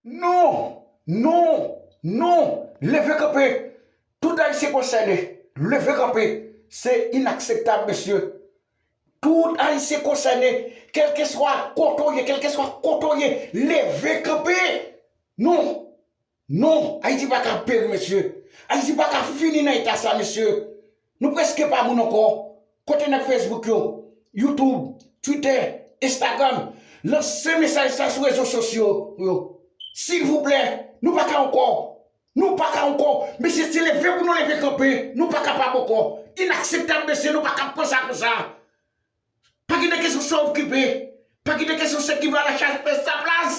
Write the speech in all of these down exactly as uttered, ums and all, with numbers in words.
Non, non, non, leve kanpe. Tout Ayisyen konsène, leve kanpe. Se inakseptab, mesye. Tout Ayisyen konsène, kèlkeswa kote w ye, kèlkeswa kote w ye, leve kanpe. Non, non, Ayiti pa ka peri, mesye. Ayiti pa ka fini nan eta sa, mesye. Nou prèske pa moun ankò. Kote nèg Facebook yo, YouTube, Twitter, Instagram, lanse mesaj sa sou rezo sosyo yo. Silvouplè, nou pa ka ankò. Nou pa ka ankò. Mesye, se leve pou nou leve kanpe. Nou pa kapab ankò. Inakseptab, mesye, nou pa ka pran sa konsa. Pa gen de kesyon sa okipe. Pa gen de kesyon se ki va la chaj pè sa plas.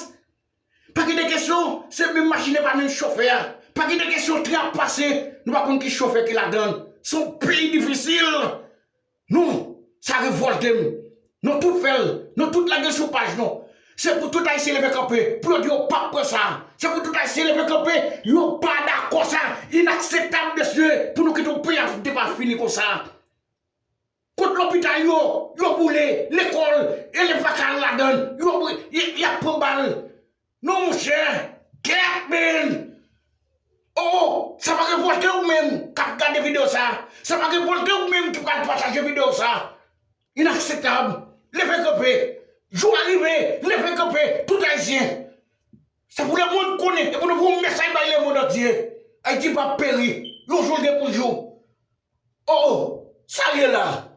Pa gen de kesyon se menm machin pa menm chofè a. Pa gen de kesyon trap pase. Nou pa konn ki chofè ki ladan. Se yon peyi difisil. Nou, sa revòlte m. Nou tout fè l. Nou tout lage l sou paj nou. Se pou tout Ayisyen leve kanpe. Pou yo di yo p ap pran sa. Se pou tout Ayisyen leve kanpe. Yo pa dakò sa. Inakseptab, mesye. Pou nou kite yon peyi ap te pa fini konsa. Kot lopital yo, yo boule, lekòl, elèv pa ka al ladan, yo, y, y ap pran bal. Non, monchè, kèt, men. Oh, sa pa revòlte ou menm k ap gade videyo sa. Sa pa revòlte ou menm ki pral pataje videyo sa. Inakseptab. Leve kanpe. Jou a rive, leve kanpe, tout Ayisyen. Se pou lemonn konnen, e pou nou voye yon mesaj bay lemonn antye. Ayiti p ap peri. Yon jou l gen pou l jou. Oh, sa l ye la?